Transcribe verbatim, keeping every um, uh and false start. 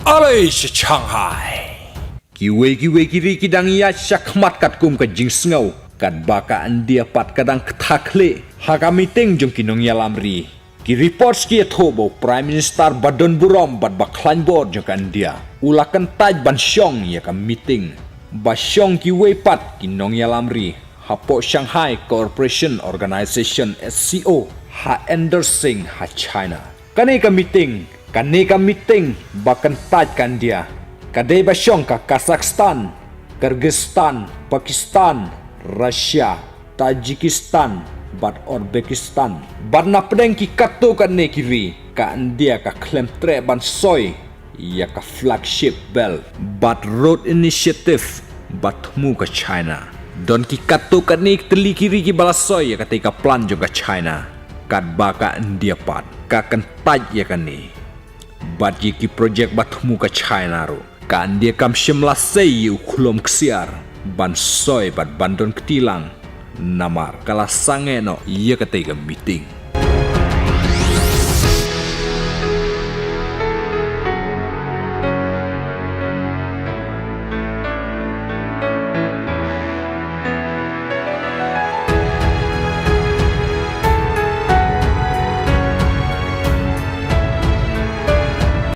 Alai sha Shanghai. Kiwei kiwei ki ri ki dang ïaid shakhmat katkum ka jingsngew, katba ka India pat ka dang ktha khlieh ha ka meeting jong ki nongïalam ri. Ki reports ki ïathuh ba u Prime Minister ba don burom bad ba khlaiñ bor jong ka India u la kyntait ban shong ïa ka meeting ba shong kiwei pat ki nongïalam ri hapoh Shanghai Cooperation Organization, S C O, ha Indoor Singh ha China. Kane ka meeting, kane ka meeting ba kyntait ka India ka dei ba shong ka Kazakhstan, Kyrgyzstan, Pakistan, Russia, Tajikistan bad Uzbekistan. Bad na pdeng ki katto katne ki ri, ka India ka khlem treh ban soi ïa ka Flagship Belt bad Road Initiative ba thmu ka China. Don ki katto katne tylli ki ri kiba la soi ïa katei ka plan jong ka China, katba ka India pat ka kyntait ïa kane. Bad ïa ki project ba thmu ka China ruh, ka India kam shym la sei ïa u khlem ksiar ban soi bad ban don kti lang. Namar ka la sangeh noh ïa katei ka meeting.